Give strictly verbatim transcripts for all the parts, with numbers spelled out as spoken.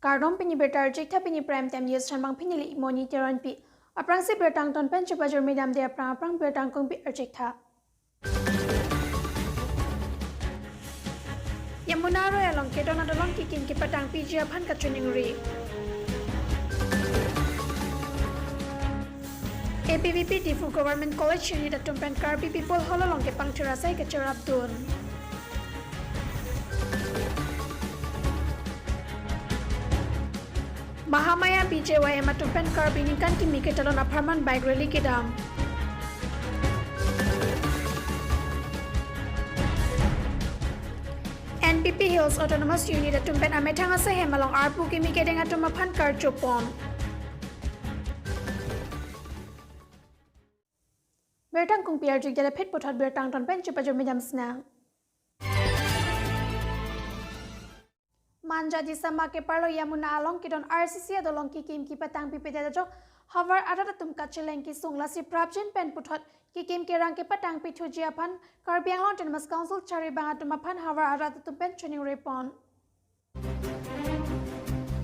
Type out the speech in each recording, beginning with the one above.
Kardom, pini birta arjik tha, pini Prime Time News channel abang pini le Imoni Teronpi. Aphrangsi birta angton pen chepajor me damde aphrang aphrang birta angkung pi arjik tha. Yamuna aroi along kedon adolong kekim kepatang piji aphan kachiningri. A B V P Diphu Government College Unit atum pen Karbi People Hall along kepangthir asai kacherapdun. Mahamaya B J Y M atum pen Karbi ningkan kimi ketalon apharman bike rally kedam. N P P Hills Autonomous Unit atum pen amethang asahem along arpu kimi kedeng atum aphan karjopon. Birta angkung pi arjik jale phit puthot birta angton pen chepajor me dam sinang. Manja Disama keparlo Yamuna along kedon R C C adolong kekim kepatang pipedet ajok havar arat atum kacheleng kesung, lasi prapjin pen puthot kekim kerang kepatang pithuji aphan Karbi Anglong Autonomous Council charibang atum aphan havar arat atum pen chiningripon.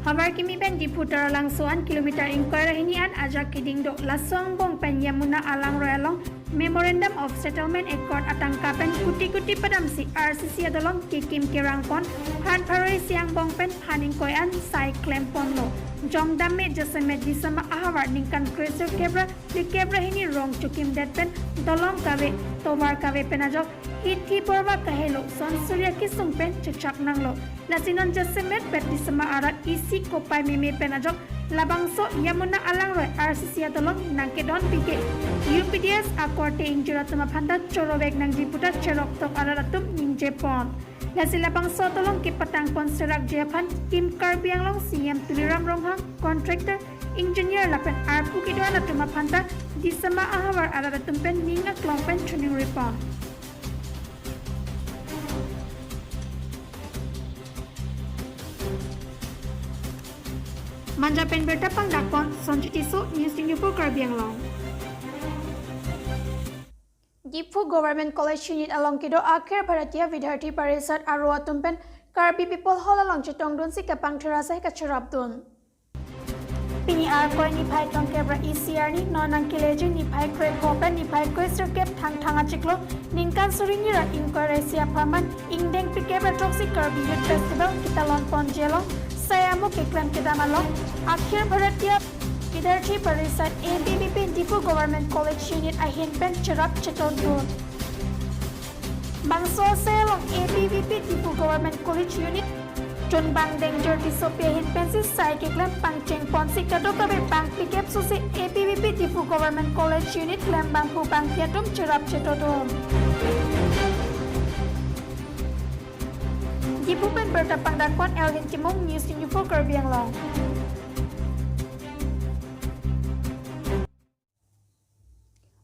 Havar kimi pen Diphu Taralangso an kilometer ingkoi ra hini an ajak keding do, laso angbong pen Yamuna alangroi along Memorandum of Settlement Accord atangka pen kuti kuti padamsi R C C adolong kekim kerangpon, phan pharo isi angbong pen phan ingkoi an sai klemponlo. Jongdam me jasemet Disama ahavar ningkan kresirkep ra phlikep ra hini rong chokimdet pen dolong kave, tovar kave pen ajok hithi porva kahelo son surya kesung pen chechak nanglo. Lasi non jasemet pet Disama arat isi kopai meme pen ajok labangso Yamuna alangroi R C C adolong nangkedon pike U P D S akorte ingjir atum aphanta chorovek nangji puta cheroktok arat atum ningjepon. Lasi labangso adolong kepatangpon serakji aphan Team Karbi Anglong C E M Tuliram Ronghang, contractor, engineer lapen arpu kedo-an atum aphanta Disama ahavar arat atum pen ning aklong pen chiningripon. Manja pen birta pangdakpon Sonjit Tisso, News twenty-four Karbi Anglong. Diphu Government College Unit along kedo Akhil Bharatiya Vidyarthi Parishad aro atum pen Karbi People Hall along chetongdunsi kepangthir asai kacherapdun. Pini Arkoi niphai throngkep ra isi arni, non nangkeleji niphai krepho pen niphai kresirkep Thangthang achiklo, ningkan suri hini ra ingkoi ra isi apharman ingdeng phlikep ra throksi Karbi Youth Festival ketalonponji along sai amo keklem kedam along Akhil Bharatiya Vidyarthi Parishad, A B V P, Diphu Government College Unit ahin pen cherap chetongdun. Bangso asai along A B V P Diphu Government College Unit chunbang Dengjir Tissopi ahin pensi sai keklem pangchengponsi kadokave bang phlikep susi A B V P Diphu Government College Unit klembangphu bangpi atum cherap chetongdun. Diphu pen birta pangdakpon Elvin Timung, News twenty-four Karbi Anglong.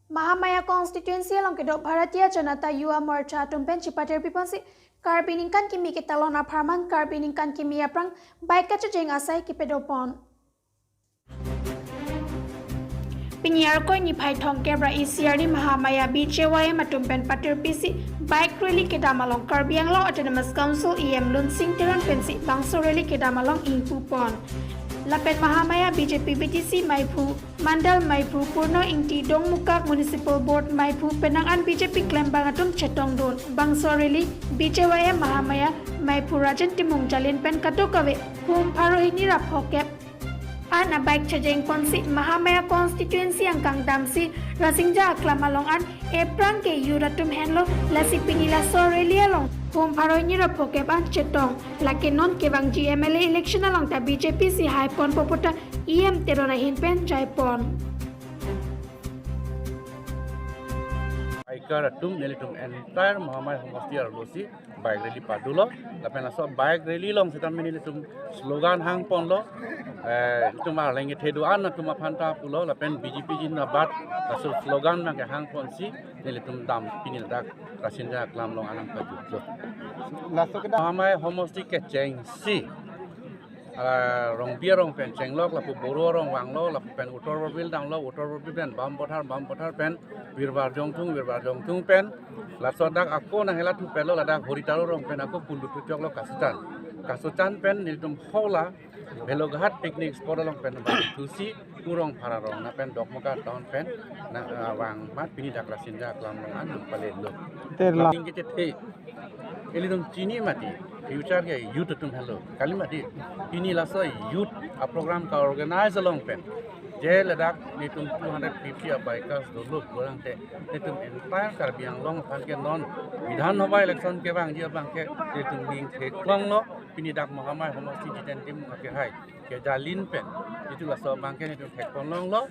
Mahamaya constituency along kedo Bharatiya Janata Yuva Morcha atum pen chepatirpiponsi Karbi ningkan kimi ketalon apharman Karbi ningkan kimi aphrang bike kachejeng asai kepadopon. Pini Arkoi niphai throngkep ra isi arni Mahamaya B J Y M atum pen patirpisi bike rally kedam along Karbi Anglong Autonomous Council E M Lunsing Teron pensi bangso rally kedam along ingpupon. Lapen Mahamaya B J P B T C maiphu, Mandal maiphu Purno Ingti, Dongmukak Municipal Board maiphu penang an B J P klembang atum chetongdun. Bangso rally B J Y M Mahamaya maiphu Rajen Timung Jalin pen kadokave hum pharo hini ra phokep an a-bike chejengponsi Mahamaya constituency angkang damsi Rasinja aklam along an ephrang ke youth atum henlo, lasi pini laso rally along hum pharo hini ra phokep an chetong. Lake non kevangji M L A election along ta B J P si haiponpo puta E M Teron ahin pen jaipon. Biker atum nelitum entire Mahamaya homosti arlosi bike rally padulo, lapen laso bike rally along sitame nelitum slogan hangponlo, eh, itum arleng kethedu an atum aphanta pulo, lapen B J P jinabat, laso slogan nangkehangponsi nelitum dam pini ladak Rasinja aklam along anang pajutlo. Laso kedo Mahamaya homosti kechengsi, ah, Rongpi arong pen chenglok, lapu Boru arong vanglo, lapu pen Uttor Borbil damlo, Uttor Borbil pen Bambothar, Bambothar pen Birbar Jongthung, Birbar Jongthung pen laso dak ako nang hela thupelo, ladak Horitaro arong pen ako puluthu choklo kasitan. Kasochang pen nelitum hola Beloghat picnic spot along pen bang thusi Kurong Phara Rong na pen Dokmoka town pen na, ah, vang mat pini dak Rasinja Aklam along an nangpalelo. Terla. Ning kechethe. Ilitum chini mati future ke youth atum helo. Kali mati pini laso youth a program ka organize along pen je ladak nelitum two hundred fifty a bikers dolo, kurang te nelitum entire Karbi Anglong aphan ke non Bidhan Sabha election kevangji abang ke nelitum ning theklonglo. Pini dak Mahamai homosti Jiten Timung ke hai kejalin pen nelitum laso abang ke nelitum theklonglo.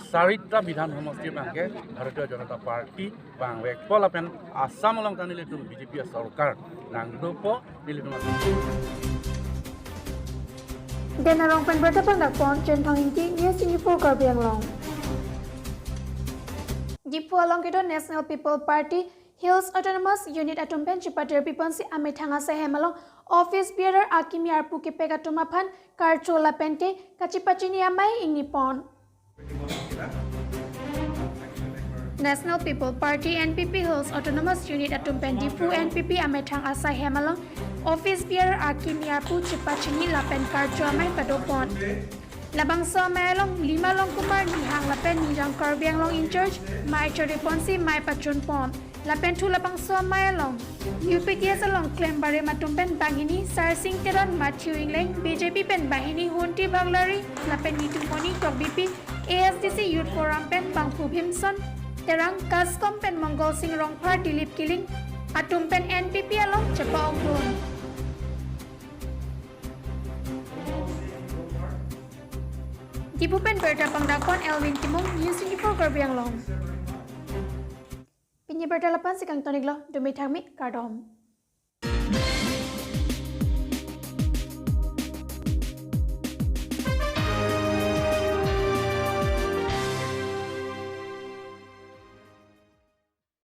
Sarita Bidhan Homosti abang ke Bharatiya Janata Party vangvekpo lapen Assam along ta nelitum B J P a sorkar nangdopo, nelitum. Den Arong pen birta pangdakpon Chenthong Ingti, News twenty-four Karbi Anglong. Diphu along kedo National People Party Hills Autonomous Unit atum pen chepatir piponsi amethang asai hem along office bearer akimi arpu kepek atum aphan karcho lapen te kachepachini amei ingnipon. National People Party, N P P, Hills Autonomous Unit atum pen Diphu N P P amethang asai hem along office bearer akimi arpu chepachini lapen karcho amei padopon. Labangso amei along Lima Longkumar Nihang lapen Nijang Karbi Anglong in-charge mei choriponsi mei pachunpon. Lapen thu labangso amei along U P T S along klem barim atum pen banghini Sarsing Teron, Matthew Ingleng, B J P pen banghini Hunti Baglari, lapen Nitumoni Tokbipi, A S D C Youth Forum pen bangphu Bhimson Terang, KASCOM pen Mongol Sing Rongphar, Dilip Killing atum pen N P P along chepa-okdun. Diphu pen birta pangdakpon Elvin Timung, News twenty-four Karbi Anglong. Pini birta la-ansi kangton-iklo, dumi thakmi, kardom.